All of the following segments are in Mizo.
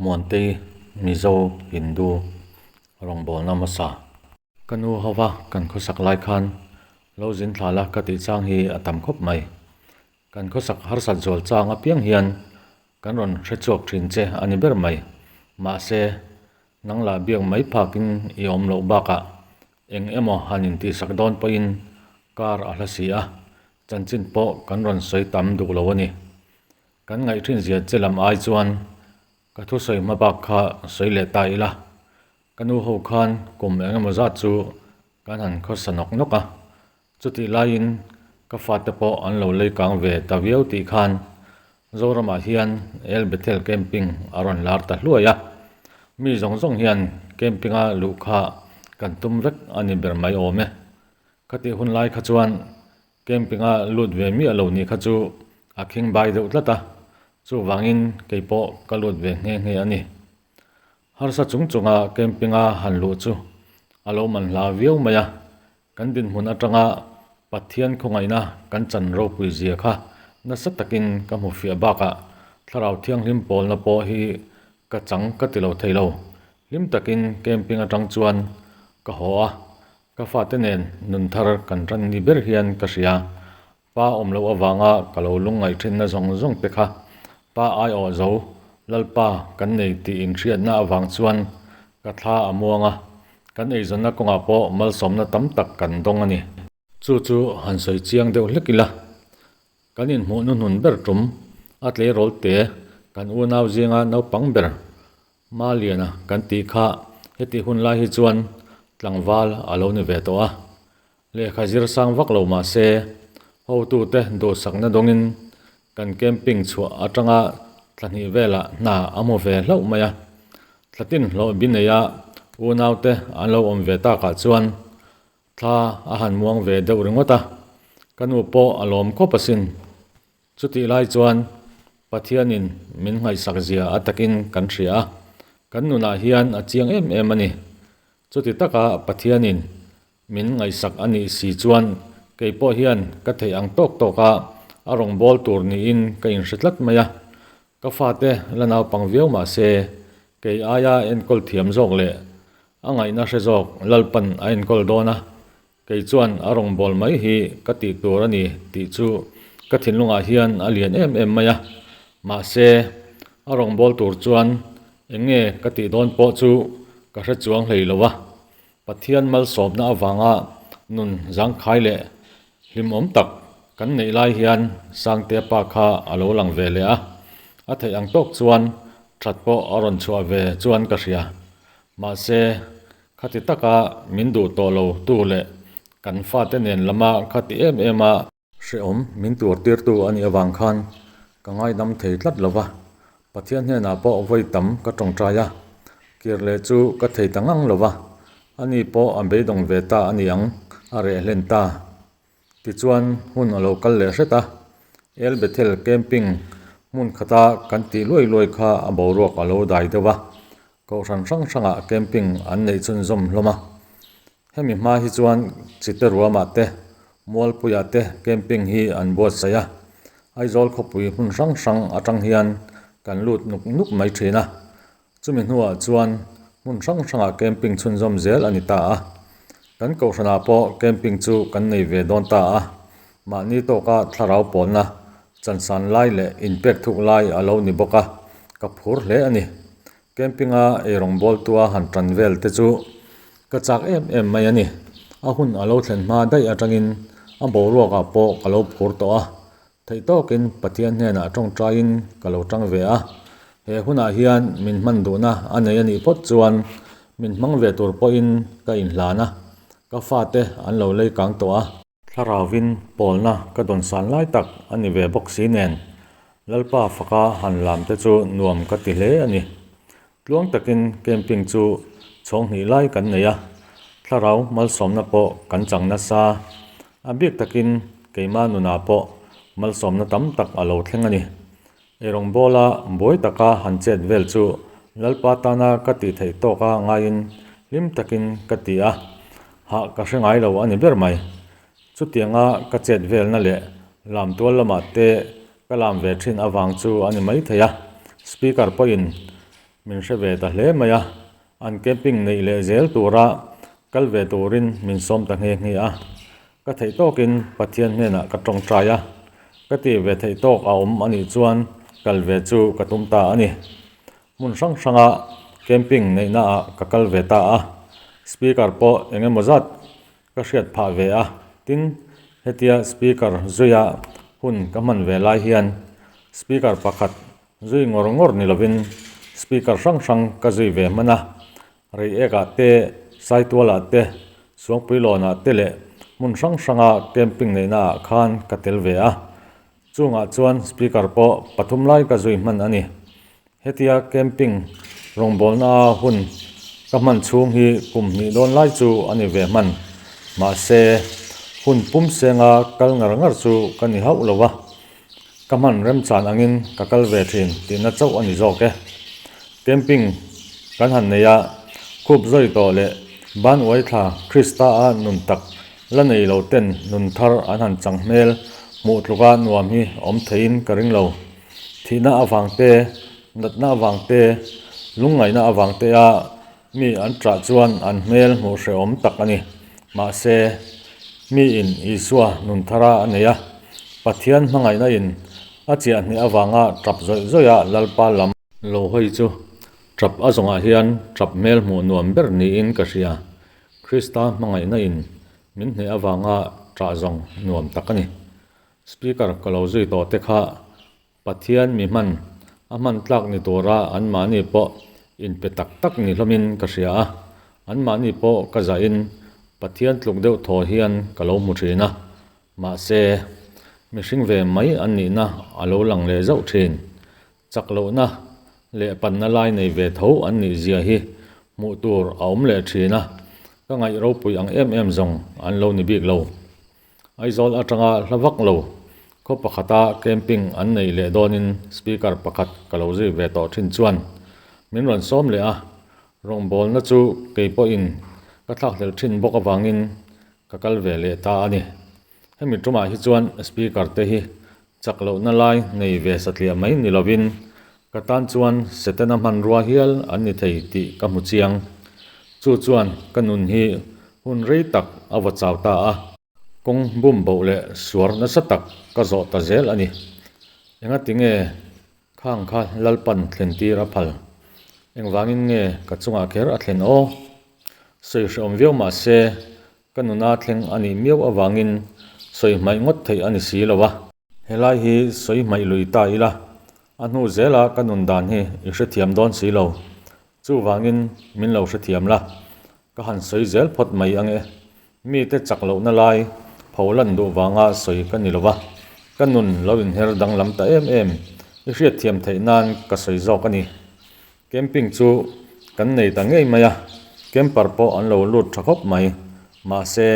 Muantei Mizo Hindu rawngbawlna hmasa. Ka nu hova kan khawsak lai khan lo zin thla la ka tih chang hi a tam khawp mai. Kan khawsak harsat zual chang apiang hian kan rawn hre chhuak thin che a ni ber mai. Mahse, nang lah biak mai phakin i awm loh bakah eng emaw han intihsak dawn pawhin kar a hla si a, chanchin pawh kan rawn sawi tam duh lo a ni. Kan ngaih thin zia che lam ai chuan ka thusawi hma bak kha sawi leh ta ila, ka nu ho khan kum eng emaw zat chu kan han khawsa nawk nawk a, chutih laiin ka fate pawh an lo lei kang ve ta viau tih khan Zoramah hian El Bethel Camping a rawn lar ta hluai a, mi zawng zawng hian camping-a luh kha kan tum vek a ni ber mai awm e. Khatih hun lai kha chuan Camping-a lut ve miah lo nih kha chu a khing bai deuh tlat a, chuvangin kei pawh ka lut ve nghe nghe a ni. Harsa chung chunga camping-a han luh chu a lo man hla viau mai a, kan dinhmun atanga Pathian khawngaihna kan chan ropui zia kha nasa takin ka hmu fiah bakah Thlarau Thianghlim pawlna pawh hi ka chang ka ti lo thei lo. Hlim takin camping atang chuan ka haw a, Ka fate nen nun thar kan ran ni ber hian ka hria. Pa awm loh avanga ka lo lungngaih thinna zawng zawng te kha Pa aiawh zo Lalpa kan nei tih inhriatna avang chuan ka thla a muang a, kan eizawnna kawngah pawh malsawmna tam tak kan dawng a ni. Chu chu han sawi chiang deuh hlek ila, kan inhmuh hnuhnun ber tum a tleirawl te kan unau zinga naupang ber Maliana kan tih kha hetih hun lai hi chuan tlangval a lo ni ve tawh a, lehkha zir sang vak lo mah se hotute duhsakna dawngin kan camping chhuah atanga thla hnih velah hna a hmu ve hlauh mai a, thlatin hlawh bi neia unaute an lo awm ve takah chuan thla a han muang ve deuh ringawt a, ka nu pawh a lawm khawp asin. Chutih lai chuan Pathianin min ngaihsak zia a takin kan hria a, kan nunah hian a chiang em em a ni. Chuti taka Pathianin min ngaihsak a nih si chuan kei pawh hian ka theih ang tawk tawka a rawngbâwl tur niin ka inhre tlat mai a. Ka fate la naupang viau mah se kei aia enkawl thiam zawk leh a ngaihna hre zawk Lalpan a enkawl dawn a, Kei chuan a rawngbâwl mai hi ka tih tur a ni tih chu ka thinlungah hian a lian em em mai a. Mahse, a rawngbâwl tur chuan eng nge ka tih dawn pawh chu ka hre chuang hlei lo a. Pathian malsawmna avanga nun zangkhai leh hlimawm tak kan neih lai hian Sangtea pa kha a lo lang ve leh a. A theih ang tawk chuan that pawh a rawn chhuah ve chuan ka hria. Mahse, Khati taka min duh tawh lo tu leh kan fate nen lama khati em em a, hrehawm min tur tirtu a nih avang khan ka ngaidam thei tlat lo va, Pathian hnenah pawh vawi tam ka tawngtai a, kir leh chu ka thei ta ngang lo va, ani pawh a beidawng ve ta a ni ang, a reh hlen ta. Tichuan hun a lo kal leh hret a, El Bethel Camping hmun khata kan tih luai luai kha a boruak a lo dai deuh a, kohhran hrang hrangah camping an neih chhunzawm hlawm a. Hemi hma hi chuan Chite Ruamah te, Mualpuiah te camping hi an buatsaih a, Aizawl khawpui hmun hrang hrang atang hian kan lut nuk nuk mai thin a. Chumi hnuah chuan hmun hrang hrangah camping chhunzawm zel a ni ta a. Kan kohhranah pawh camping chu kan nei ve dawn ta a. Mahni tawka thlarau pawlna chansan lai leh inpek thuk lai a lo ni bawk a, ka phur hle a ni. Camping-a eirawngbawltua han tan vel te chu ka chak em em mai a ni. A hun a lo thlen hma daih atangin a boruakah pawh ka lo phur tawh a. Theih tawkin Pathian hnenah tawngtaiin ka lo tang ve a, he hunah hian min hman duhna a nei a nih phawt chuan min hmang ve tur pawhin ka inhlan a, ka fate an lo lei kang tawh a. Thlarauvin pawlna ka dawn san lai tak a ni ve bawk si nen, Lalpa faka han lam te chu nuam ka ti hle a ni. Tluang takin camping chu chhawng hnih lai kan nei a, thlarau malsawmna pawh kan chang nasa. A bik takin keimah nunah pawh malsawmna tam tak a lo thleng a ni. Eirawngbawla buai taka han chet vel chu Lalpa tana ka tih theih tawka ngaiin hlim takin ka ti a, hah ka hre ngai lo a ni ber mai. Chutianga ka chet velna leh lamtual lamah te ka lam ve thin avang chu a ni maithei a, Speaker pawhin. Min hre ve ta hle mai a, an camping neih leh zel tura kal ve turin min sawm ta nghe nghe a. Ka theih tawkin Pathian hnenah ka tawngtai a, ka tih ve theih tawk a awm a nih chuan kal ve chu ka tum ta a ni. Hmun hrang hranga camping neihnaah ka kal ve ta a, speaker pawh eng emaw zat ka hriat phah ve a, tin hetia speaker zuia hun ka hman ve lai hian speaker pakhat zui ngawr ngawr ni lovin speaker hrang hrang ka zui ve hman a, Reiekah te, Saitualah te, Suangpuilawnah te leh hmun hrang hranga camping neihnaah khan ka tel ve a. Chungah chuan speaker pawh pathum lai ka zui hman a ni. Hetia camping rawngbawlna hun ka hman chhung hi kum hnih dawn lai chu a ni ve hman. Mahse, hun pum senga kal ngar ngar chu ka ni hauh lo va. Ka hman remchan angin ka kal ve thin tihna chauh a ni zawk e. Camping kan han nei a, khup zawi tawh leh ban uai thla Krista a nun tak la nei lo ten nun thar an han chang hmel hmuh tluka nuam hi awm theiin ka ring lo. Thihna avang te, natna avang te, lungngaihna avang te a mi an ṭah chuan an hmel hmuh hrehawm tak a ni. Mahse, miin Isua nun thara a nei a, Pathian hmangaihna in a chiah hneh avanga ṭap zawih zawih a Lalpa lam lo hawi chu ṭap a zawngah hian ṭap hmel hmuh nuam ber niin ka hria. Krista hmangaihna in min hneh avanga ṭah zawng nuam tak a ni. Speaker ka lo zui tawh te kha Pathian mi hman a hman tlak ni tura anmahni pawh inpe tak tak ni hlawmin ka hria a, anmahni pawh ka zahin Pathian tluk deuh thaw hian ka lo hmu thin a, mahse mihring ve mai an nihna a lo lang leh zauh thin. Chak lohna leh panna lai nei ve tho an nih zia hi hmuh tur a awm leh thin a, ka ngaih ropui ang em em zawng an lo ni bik lo. Aizawl atanga hla vak lo khaw pakhata camping an neih leh dawnin speaker pakhat ka lo zui ve tawh thin chuan min rawn sawm leh a, rawngbawlna chu kei pawhin ka thlakhlelh thin bawk avangin ka kal ve leh ta a ni. Hemi tumah hi chuan speaker te hi chak lohna lai nei ve satliah mai ni lovin ka tan chuan Setana hmanrua hial an ni thei tih ka hmu chiang. Chu chuan ka nun hi hun rei tak a va chau ta a. Kawng bum boh leh suar nasa tak ka zawh ta zel a ni. Engati nge khang kha Lalpan thlen tir a phal? Engvangin nge ka chungah kher a thlen aw? Sawi hrehawm viau mah se Ka nuna thleng a nih miau avangin sawi hmaih ngawt theih a ni si lo a. Helai hi sawi hmaih lui ta ila, a hnu zela ka nun dan hi i hrethiam dawn si lo. Chuvangin min lo hrethiam la, ka han sawi zel phawt mai ang e. Mite chak lohna lai pho lan duh vanga sawi ka ni lo va, ka nun lo inher danglam ta em em i hriatthiam theih nan ka sawi zawk a ni. Camping chu kan nei ta ngei mai a, camper pawh an lo lut tha khawp mai. Mahse,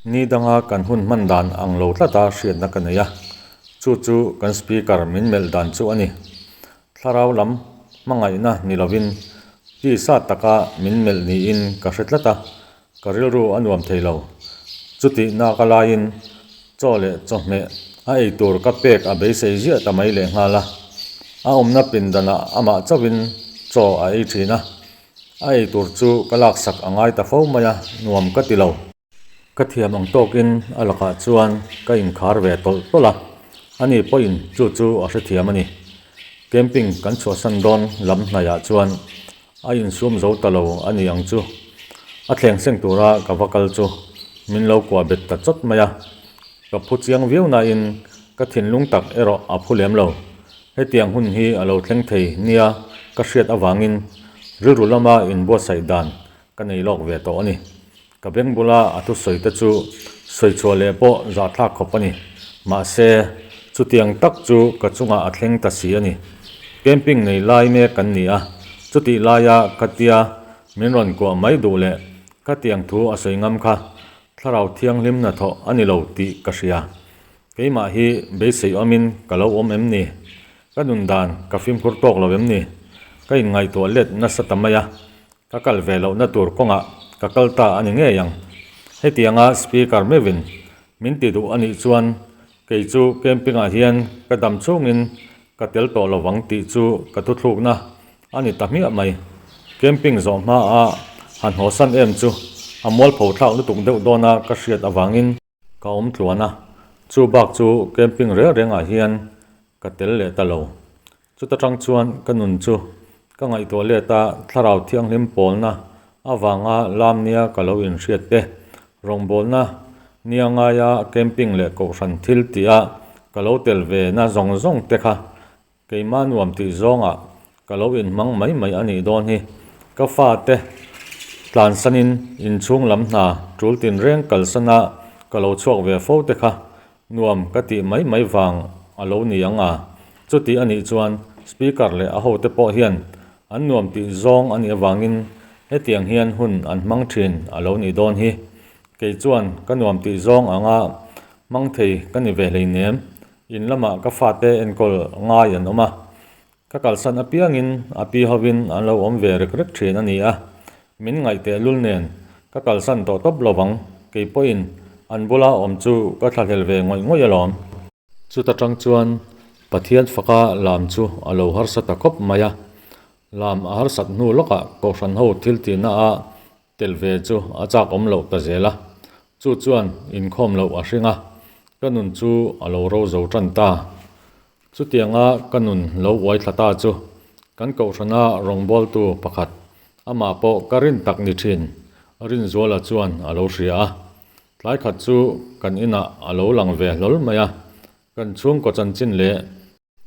ni danga kan hun hman dan ang lo tlata hriatna ka nei a, chu chu kan speaker min melh dan chu a ni. Thlarau lam hmangaihna ni lovin tisa taka min melh niin ka hre tlat a, ka rilru a nuam thei lo. Chutih naka laiin chaw leh chawhmeh a ei tur ka pek a beisei ziah ta mai lehnghal a. A awmna pindanah amah chauhin chaw a ei thin a, a ei tur chu ka laksak a ngai ta fo mai a, nuam ka ti lo. Ka thiam ang tawkin a lakah chuan ka inkhar ve tawlh tawlh a, ani pawhin chu chu a hrethiam a ni. Camping kan chhuahsan dawn lam hnaihah chuan A insum zo ta lo a ni ang chu. A thleng seng tura ka va kal chu min lo kuah bet ta chawt mai a. Ka phu chiang viau nain ka thinlung tak erawh a phu lem lo. Hetiang hun hi a lo thleng thei nia ka hriat avangin rilru lama inbuatsaih dan ka nei lawk ve tawh a ni. Ka beng bula a thusawi te chu sawi chhuah leh pawh zahthlak khawp a ni. Mahse, chutiang tak chu ka chungah a thleng ta si a ni. Camping nei lai mek kan ni a, chutih laia khatia min rawn kuah mai duh leh khatiang thu a sawi ngam kha thlarau thianghlim hnathawh a ni lo tih ka hria. Keimah hi beisei awmin ka lo awm em ni? Ka nun dan ka fimkhur tawk lo em ni? Ka inngaihtuah let nasa ta mai a. Ka kal ve lohna tur kawngah ka kal ta a ni ngei ang. Hetianga speaker meuhin min ti duh a nih chuan kei chu camping ah hian ka dam chhungin ka tel tawh lo vang tih chu ka thuthlukna a ni ta hmiah mai. Camping zawh hma a han hawsan em chu a mualpho thlak lutuk deuh dawn a ka hriat avangin ka awm tluan a, chu bak chu camping reng rengah hian ka tel leh ta lo. Chuta tang chuan ka nun chu ka ngaihtuah let a, thlarau thianghlim pawlna avanga lam nia ka lo inhriat te, rawngbawlna nia ngaia camping leh kohhran thil tih a ka lo tel ve na zawng zawng te kha Keimah nuam tih zawngah ka lo inhmang mai mai a nih dawn hi. Ka fate tlansanin inchhung lam hna tul tinreng kalsana ka lo chhuak ve fo te kha nuam ka tih mai mai vang a lo ni ang a. Chuti a nih chuan Speaker leh a hote pawh hian an nuam tih zawng a nih avangin hetiang hian hun an hmang thin a lo nih dawn hi. Kei chuan ka nuam tih zawng anga hmang thei ka ni ve hleinem. In lamah ka fate enkawl ngai an awm a, ka kalsan apiangin a pi hovin an lo awm ve rek rek thin a ni a, min ngaih teh lul nen ka kalsan tawh tawp lo vang, kei pawhin an bula awm chu ka thlahlel ve ngawih ngawih alawm. Chuta tang chuan Pathian faka lam chu a lo harsa ta khawp mai a, lam a harsat hnu lawkah Kohhran ho thil tihna a Tel ve chu a chak awm loh ta zel a, chu chuan inkhawm loh a hring a, ka nun chu a lo ro zo tan ta. Chutianga ka nun lo uai thla ta chu kan kohhrana rawngbawltu pakhat, amah pawh ka rin tak ni thin, Rinzuala chuan a lo hria a. Tlai khat chu kan inah a lo lang ve hlawl mai a, kan chhungkaw chanchin leh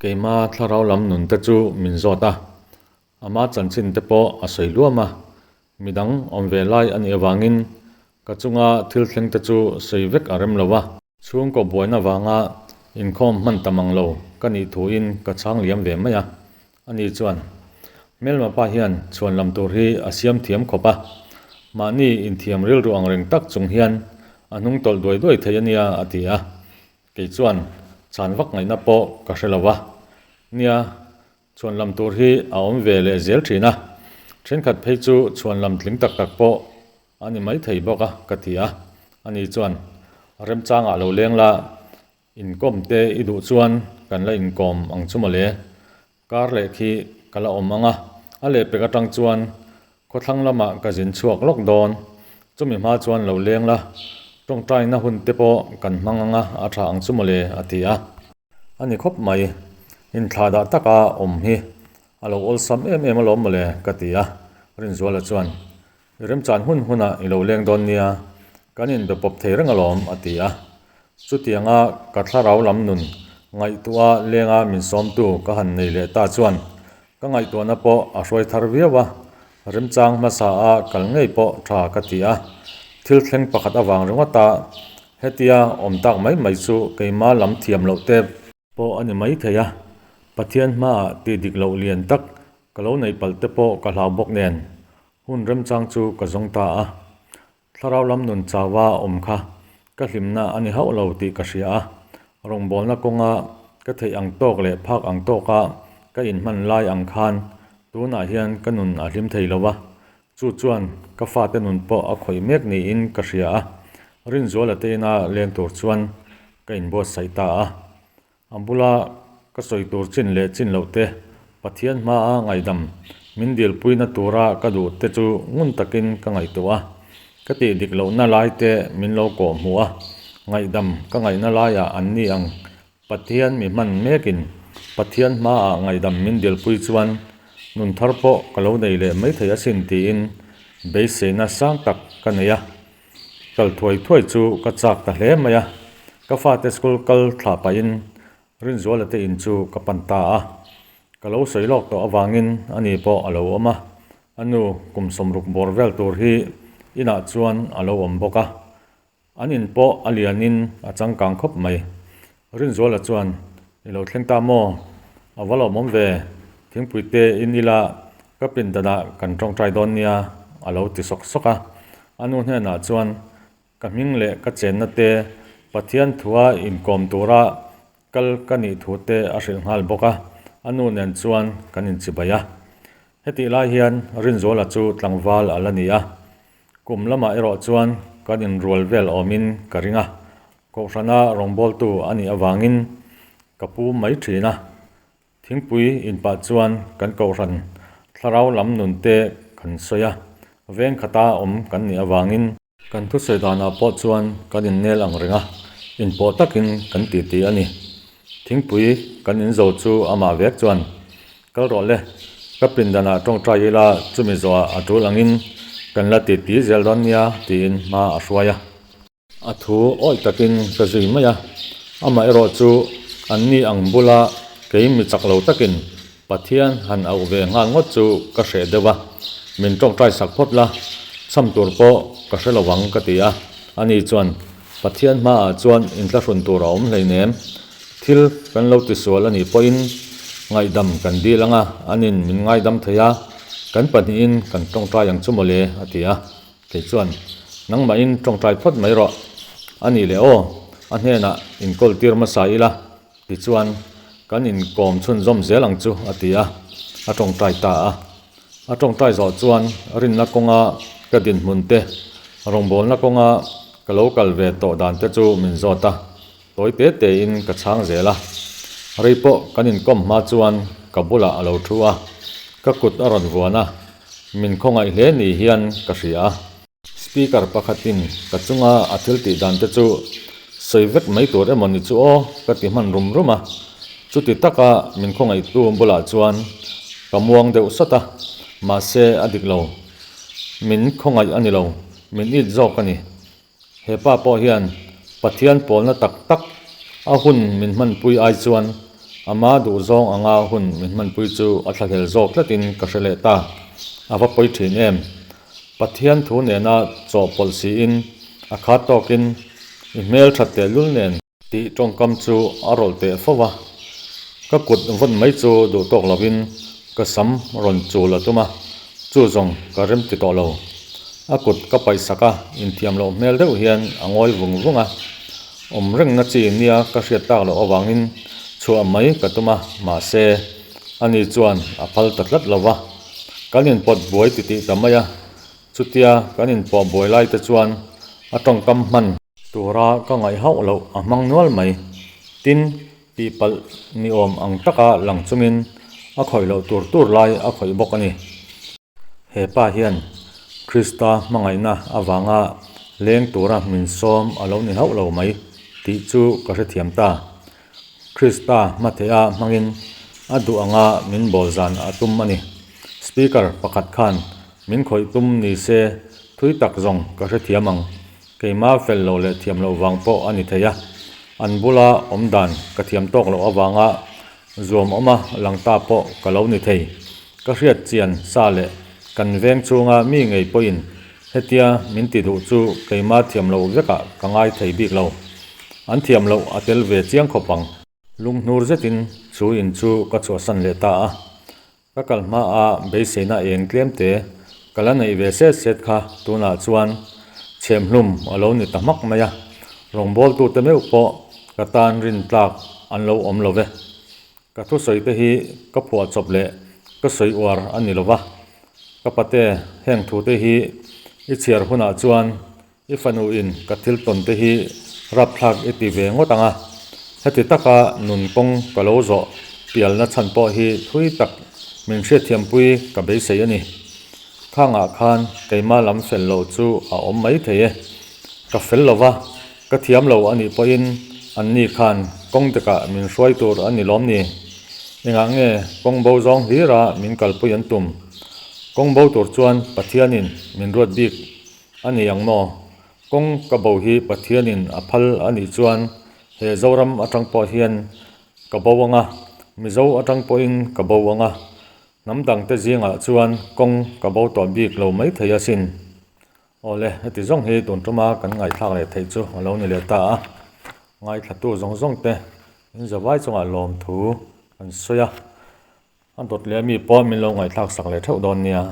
Keima thlarau lam nun te chu min zawt a, ama chanchin te pawh a sawi luam a, midang awm ve lai a nih avangin ka chunga thil thleng te chu sawi vek a rem lo a. Chhungkaw buaina vanga inkhawm hman ta mang lo ka nih thuin ka chhang liam ve mai a, ani chuan hmelma pa hian chhuan lam tur hi a siam thiam khawp a, mahni inthiam rilru ang reng tak chung hian a hnung tawlh duai duai thei a nia a ti a. Kei chuan chhan vak ngaihna pawh ka hre lo va, nia, chhuan lam tur hi a awm ve leh zel thin a, thenkhat phei chu chhuan lam tling tak tak pawh a ni mai thei bawk a ka ti a, ani chuan remchangah lo leng la, inkawm te i duh chuan kan la inkawm ang chu mawle, Kar leh khi ka la awm ang a, a lehpek atang chuan khawthlang lamah ka zin chhuak lawk dawn. Chumi hma chuan lo leng la, tawngtaina hun te pawh kan hmang ang a, a tha ang chu mawle a ti a. A ni khawp mai, inthlah dah taka awm hi a lo awlsam em em alawm mawle ka ti a, Rinzuala chuan I remchan hun hunah i lo leng dawn nia, kan inbe pawp thei reng alawm, a ti a. Chutianga ka thlarau lam nun ngaihtuah lenga min sawmtu ka han nei leh ta chuan ka ngaihtuahna pawh a hruai thar viau a, remchang hmasa a kal ngei pawh tha ka ti a. Thil thleng pakhat avang ringawta hetia awm tak mai mai chu keima lam thiam loh te pawh a ni mai thei a, Pathian hmaah tih dik loh lian tak ka lo neih palh te pawh ka hlau bawk nen hun remchang chu ka zawng ta a. Thlarau lam nun chauha awm kha ka hlimna a ni hauh lo tih ka hria a, rawngbawlna kawnga ka theih ang tawk leh phak ang tawka ka inhman lai ang khan tunah hian ka nun a hlim thei lo va, chu chuan ka fate nun pawh a khawih mek niin ka hria a, Rinzuala te ina leng tur chuan ka inbuatsaih ta a. A bula ka sawi tur chin leh chin loh te, Pathian hmaa ngaihdam min dilpuina tura ka duh te chu ngun takin ka ngaihtuah a. Ka tih dik lohna lai te min lo kawh hmuh a, ngaihdam ka ngaihna laiah an ni ang Pathian mi hman mekin Pathian hmaah ngaihdam min dilpui chuan nun thar pawh ka lo nei leh maithei asin tiin beiseina sang tak ka nei a. Kal thuai thuai chu ka chak ta hle mai a, ka fate school kal thlah pahin Rinzuala te in chu ka pan ta a. Ka lo sawi lawk tawh avangin ani pawh a lo awm a, a nu kum 60 bawr vel tur hi inah chuan a lo awm bawk a. An in pawh a lianin a changkang khawp mai. Rinzuala chuan, I lo thleng ta maw? A va lawmawm ve, thingpui te in ila ka pindanah kan tawngtai dawn nia, a lo ti sawk sawk a. A nu hnenah chuan, Ka hming leh ka chenna te, Pathian thua inkawm tura kal ka nih thu te a hrilh nghal bawk a, a nu nen chuan kan inchibai a. Hetih lai hian Rinzuala chu tlangval a la ni a, kum lamah erawh chuan kan inrual vel awmin ka ring a, Kohhrana rawngbawltu a nih avangin ka pu mai thin a, thingpui inpah chuan kan kohhran Thlarau lam nun te kan sawi a, veng khata awm kan nih avangin. Kan thusawi danah pawh chuan kan innel ang reng a, inpawh takin kan titi a ni. Thingpui kan inzo chu amah vek chuan, Kal rawh le, ka pindanah tawngtai ila chumi zawhah a tul angin kan la titi zel dawn nia tiin hma a hruai a. A thu awih takin ka zui mai a, amah erawh chu an ni ang bula kei mi chak lo takin Pathian han auh ve nghal ngawt chu ka hreh deuh a, min tawngtai sak phawt la, chham tur pawh ka hre lo ang ka ti a, ani chuan Pathian hmaah chuan inthlahrun tur a awm hleinem, thil kan lo tisual a nih pawhin ngaihdam kan dil ang a, anin min ngaidam thei a, kan pahnihin kan tawngtai ang chu mawle a ti a. Kei chuan, Nangmahin tawngtai phawt mai rawh. A nih leh aw, a hnenah inkawl tir hmasa ila, tichuan kan inkawm chhunzawm zel ang chu, a ti a, a tawngtai ta a. A tawngtai zawh chuan rinna kawnga ka dinhmun te, rawngbawlna kawnga ka lo kal ve tawh dan te chu min zawt a, tawi te tein ka chhang zel a. Rei pawh kan inkawm hma chuan ka bulah a lo thu a, ka kut a rawn vuan a, Min khawngaih hle ni hian ka hria a. Speaker pakhatin ka chunga a thil tih dan te chu sawi vek mai tur emaw ni chu aw ka ti hman rum rum a. Chuti taka min khawngaihtu bulah chuan ka muang deuh sawt a, mahse a dik lo. Min khawngaih a ni lo, min it zawk a ni. He pa pawh hian Pathian pawlna tak tak a hun min hmanpui ai chuan ama duhzawng anga hun min hmanpui chu a thlahlel zawk tlatin ka hre leh ta. A va pawi thin em? Pathian thu nena chawhpawlh siin a khat tawkin i hmel that tehlul nen. Tih tawngkam chu a rawlh teh fo a, ka kut vawn mai chu duh tawk lovin ka sam rawn chul a tum a, chu zawng ka rem ti tawh lo. A kut ka paih sak a, inthiam loh hmel deuh hian a ngawi vung vung a, awm rengna chi nia ka hriat tak loh avangin chhuah mai ka tum a, mahse ani chuan a phal ta tlat lo va, kan inpawt buai titih ta mai a, chutia kan inpawh buai lai te chuan a tawngkam hman. Tura ka ngaih hauh loh a hmang nual mai. Tin, tihpalh ni awm ang taka lang chungin a khawih loh tur tur lai a khawih bawk a ni. He pa hian Krista hmangaihna avanga leng tura min sawm a lo ni hauh lo mai tih chu ka hrethiam ta. Krista hmatheha hmangin a duh anga min bawl zan a tum a ni. Speaker pakhat khan min khawih tum ni se thui tak zawng ka hrethiam ang. Keimah fel loh leh thiam loh vang pawh a ni thei a, an bula awm dan ka thiam tawk loh avanga zuam awma lang ta pawh ka lo ni thei. Ka hriat chian sa leh kan veng chhunga mi ngei pawhin hetia min ti duh chu keimah thiam loh vekah ka ngai thei bik lo. An thiam loh a tel ve chiang khawp ang. Lunghnur zetin chu in chu ka chhuahsan leh ta a. Ka kal hmaah beiseina eng tlem te ka la neih ve set set kha tunah chuan chhemhlum a lo ni ta hmak mai a, rawngbawltute meuh pawh ka tan rin tlak an lo awm lo ve. Ka thusawi te hi ka phuah chawp leh ka sawi uar a ni lo va, ka pate heng thute hi i chhiar hunah chuan I fanu in ka thil tawn te hi rapthlak i ti ve ngawt ang a, heti taka nun kawng ka lo zawh pialna chhan pawh hi thui tak min hriatthiampui ka beisei a ni. Khangah khan keimah lam fel loh chu a awm mai thei e. Ka fel lo va, ka thiam lo a nih pawhin anni khan kawng dikah min hruai tur a ni lawm ni? Engah nge kawng bo zawng hlira min kalpui an tum? Kawng bo tur chuan Pathianin min ruat bik A ni ang maw? Kawng ka bo hi Pathianin a phal a nih chuan he Zoram atang pawh hian ka bo ang a, Mizo atang pawhin ka bo ang a, hnam dangte zingah chuan kawng ka bo tawh bik lo mai thei asin. Awle, heti zawng hi tun tuma kan ngaihthlak leh theih chu a lo ni leh ta a, ngaithlatu zawng zawng te in zavai chungah lawmthu kan sawi a, a dawt leh mi pawh min lo ngaihthlak sak leh theuh dawn nia.